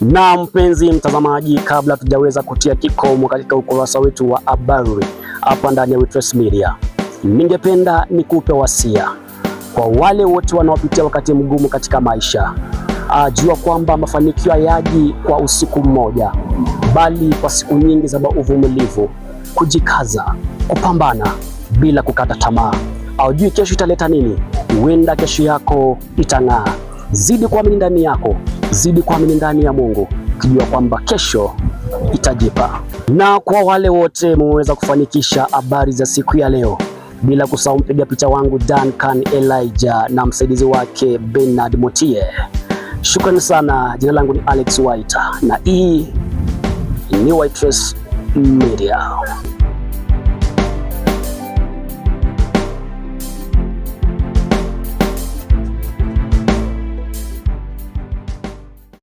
Na mpenzi mtazamaji, kabla tujaweza kutia kikomo katika ukurasa wetu wa habari hapa ndani ya Waitress Media, ningependa nikupe wasia kwa wale wote wanaopitia wakati mgumu katika maisha. Jua kwamba mafanikio hayaji kwa usiku mmoja, bali kwa siku nyingi za uvumilivu, kujikaza, kupambana bila kukata tamaa. Haujui kesho italeta nini, huenda kesho yako itang'aa. Zidi kuamini ndani yako, zidi kuamini ndani ya Mungu, ukijua kwamba kesho itajipa. Na kwa wale wote mmeweza kufanikisha habari za siku ya leo, bila kusahau mpiga picha wangu Duncan Elijah na msaidizi wake Bernard Motie. Shukrani sana. Jina langu ni Alex Waita na hii ni Waitress Media.